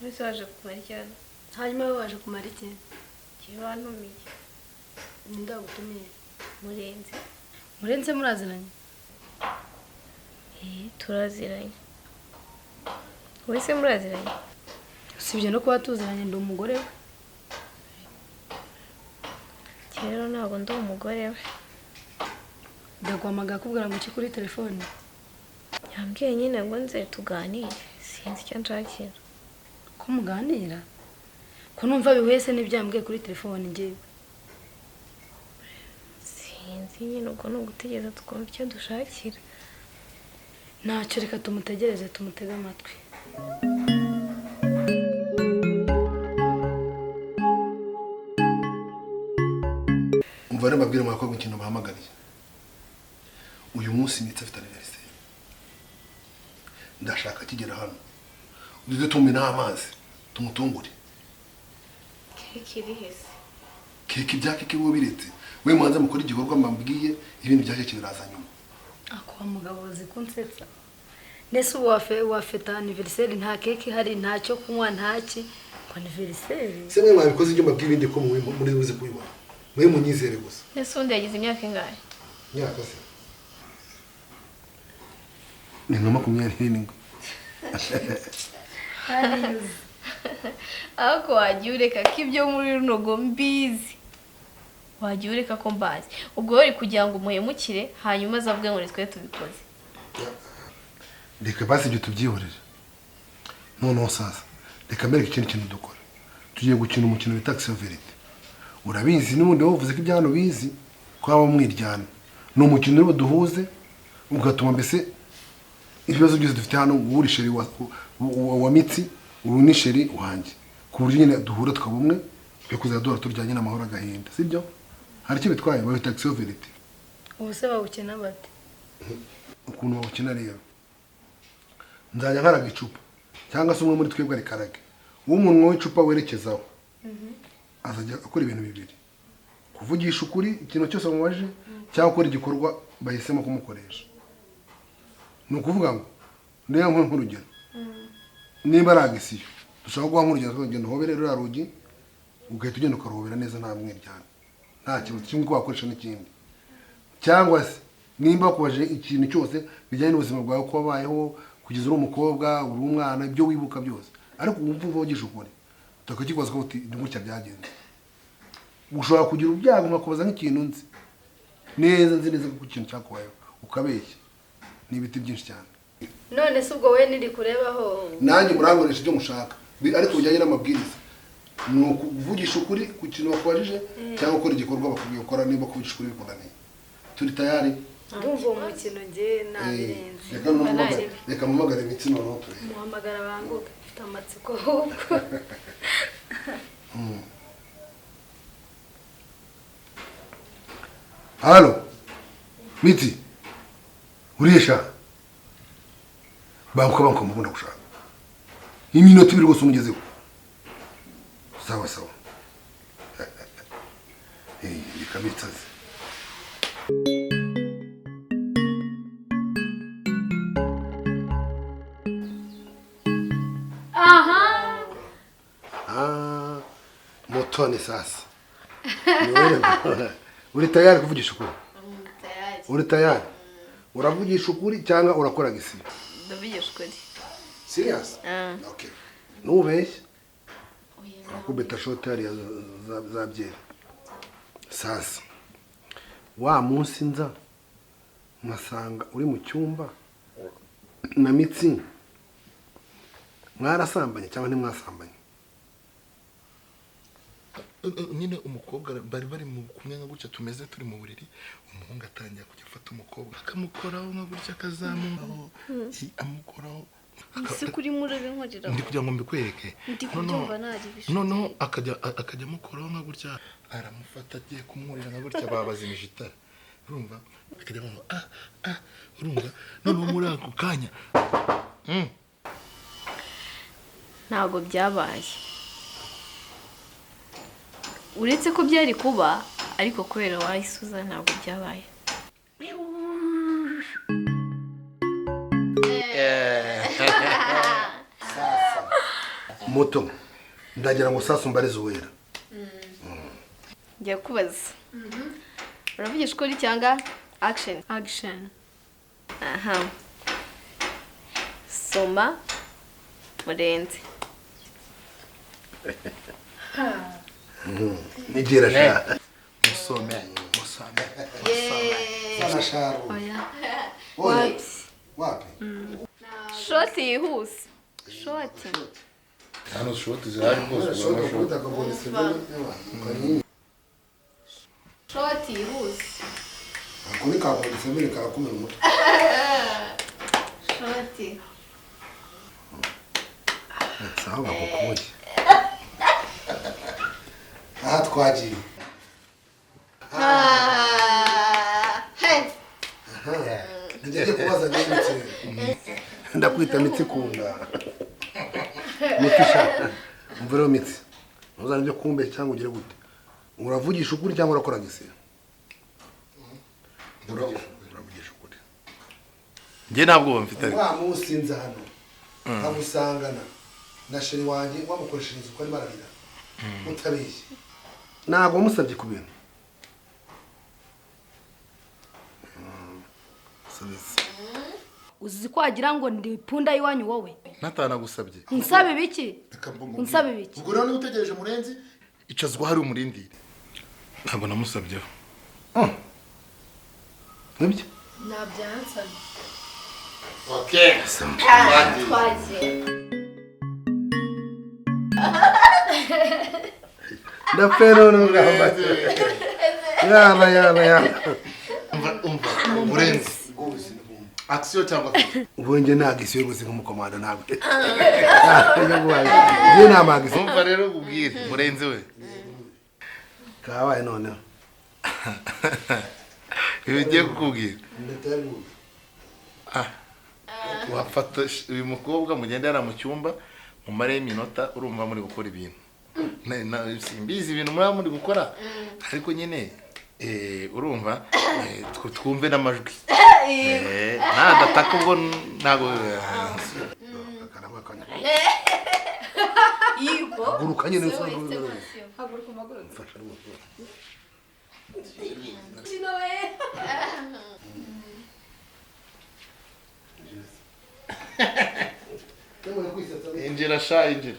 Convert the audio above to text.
Mbese waje kumara iki hano? Hanyuma we waje kumara iki? Njyewe wantumiye. Ninde wagutumiye? Murenzi. Murenze muraziranye? Eh, turaziranye. Wowe se muraziranye? Usibye no kuba tuziranye, ndi umugore we. Njye rero ntabwo ndi umugore we. Ndaguhamagara akubwira ngo iki kuri telefone? Yambwiye nyine ngo nze tuganire, sinzi icyo nshakira. Ko muganira, ko numva bihuye se n'ibyo yambwiye kuri telefone ngewe? Sinzi nyine, ubwo ni ugutegereza tukumva icyo dushakira. Ntacyo, reka tumutegereze, tumutege amatwi. Umva rero mbabwire, mwakobwa, ikintu bahamagariye uyu munsi, Mitsi afite anniversaire. Ndashaka akigera hano uduze tumumenaho amazi, tumutungure. Keke iri he se? Keke, ibya keke wowe biretse. We mubanze mukore igikorwa mbabwiye, ibindi bya keke biraza nyuma. Ako wa mugabo, uzi kunsetsa. Nese ubu wafeta anniversaire nta keke ihari, nta cyo kunywa, ntaki ngo anniversaire? Se mwe mwabikoze ibyo mbabwiye, ibindi ko muri buze kubibona, mwe munyizere gusa. Ese ubundi yagize imyaka ingahe? Imyaka se ni nka 27. Ariko wagiye ureka ko ibyo muri runogo mbizi, wagiye ureka ko mbazi. Ubwo wari kugira ngo umuhemukire, hanyuma azavuge ngo ni twe tubikoze. Reka basi ibyo tubyihorere. Noneho sasa reka mbereke ikindi kintu dukora. Tugiye gukina umukino bita action vérité. Urabizi n'ubundi wowe uvuze ko ibya hano bizi ko haba mwiryana. Ni umukino uri buduhuze, ugatuma mbese ibibazo byose dufite hano, wowe uri chéri wa Mitsi, uru ni chéri wanjye, ku buryo nyine duhura tukaba umwe, twe kuzajya duhora turyanye n'amahoro agahinda. Sibyo? Hari icyo bitwaye? Babita action vérité. Ubu se bawukina bate? Ukuntu bawukina rero, nzajya nkaraga icupa cyangwa se umwe muri twebwe arikarage. Uwo umunwa w'icupa werekezaho azajya akora ibintu bibiri: kuvugisha ukuri ikintu cyose bamubajije, cyangwa gukora igikorwa bahisemo kumukoresha. Ni ukuvuga ngo niba nk'urugero, niba ari agisiyo dushobora guha nk'urugero, tukagenda uhobere ruriya rugi, ugahita ugenda ukaruhobera neza, nta mwiryane, nta kibazo kimwe ko wakoresha n'ikindi. Cyangwa se nimba bakubajije ikintu cyose bijyanye n'ubuzima bwawe, ko wabayeho kugeza uri umukobwa, uri umwana, ibyo wibuka byose, ariko wumva uvugisha ukuri, tukakikubaza ko uti ni gutya byagenze. Ushobora kugira ibyago nkakubaza nk'ikintu nzi neza, nzi neza ko ikintu cyakubayeho, ukabeshya. Ni ibiti byinshi cyane. None se ubwo we niri kurebaho? Nanjye murankoresha ibyo mushaka, ariko bijyanye n'amabwiriza. Ni ukuvugisha ukuri ku kintu bakubajije cyangwa gukora igikorwa bakubwiye gukora niba kuvugisha ukuri bikunaniye. Turi tayari? Ndumva uwo mukino nge nabirenze. Reka mpamagare Imitsi noneho turebe. Muhamagara banguke, mfite amatsiko ahubwo. Allô, Mitsi, urisha banguka, banguka, mubona gushaka iminota 2 rwose umugezeho. Sawa sawa. Eh, reka Mitsi aze. Aha. Ah, Mutoni, sasa ni wewe. Uri tayari kuvugisha ukuri? Uri tayari? Uravugisha ukuri cyangwa urakora gisibo? Ndavugisha ukuri. Serious? Ah. Okay, nubeshye urakubita shoti hariya za byeri. Sasa wa munsi nza nkasanga uri mu cyumba na Mitsi, mwarasambanye cyangwa ntimwasambanye? Nyine umukobwa bari mu kumwe nka gutya tumeze, turi mu buriri, umuhungu atangira kujya afata umukobwa akamukoraho nka gutya, akazamukaho, amukoraho. Ese kuri murabinkorera? Ndi kugira ngo mbikwereke. Ndi kubyumva ntari bishuti. Noneho akajya amukoraho nka gutya, aramufata agiye kumwurira nka gutya, babazimije itara, urumva akajya amuha, ah ah, urumva noneho muri ako kanya Ntabwo byabaye, uretse ko byari kuba, ariko kubera wahise uza ntabwo byabaye. Muto, ndagira ngo sasa umbarize uwera. Ngiye kubaza. Uravugisha ukuri cyangwa action? Action. Aha. Soma Murenzi. Nigera sha. Musome, musome. Sana sharu. Oya. Oya. Wapi? Shoti yihuse. Shoti. Hano shoti zirahari rwose. Shoti ukubita akabonetse bene. Shoti yihuse. Ako ni kabonetse bene karakumira umutwe. Shoti. Sawa bakukuye. Aha twagiye. Hey. Ngiye kubaza n'imitsi. Ndakwita mitsi kunda. Mitsi sha. Umva rero mitsi. Ntuzane ibyo kumbe cyangwa ugire gute. Uravugisha ukuri cyangwa urakora gise? Uravugisha ukuri. Njye ntabwo mfite. Wa munsi nza hano. Nkagusangana na sheri wanjye wamukoreshereza uko arimo ararira. Utabeshye. Ntabwo wamusabye ku bintu. Uzi ko wagira ngo ndi punda y'iwanyu wowe. Natanagusabye. Unsaba ibiki? Unsaba ibiki? Ubwo rero niba utegereje Murenzi icazwa hari umurindire. Ntabwo namusabyeho. Nibyo? Nabyansabye. Okay. Twagiye. Ndapfera n'ugamba. Yaba yaba yaba. Umva Murenzi. Action cyangwa Ubu njye nta gisiyo rwose nk'umukomando ntabwo. Njye nta magisiyo. Umva rero ubwire Murenzi we. Kabaye noneho. Ibi ngiye kukubwira. Wafata uyu mukobwa mugendera mu cyumba mumare iminota urumva muri gukora ibintu. Simbizi ibintu muri muri gukora ariko nyine urumva twumve n'amajwi. Nadataka ubwo ntago Haguruka nyine Haguruka umaguru. Mfasha rwose. Injira sha injira.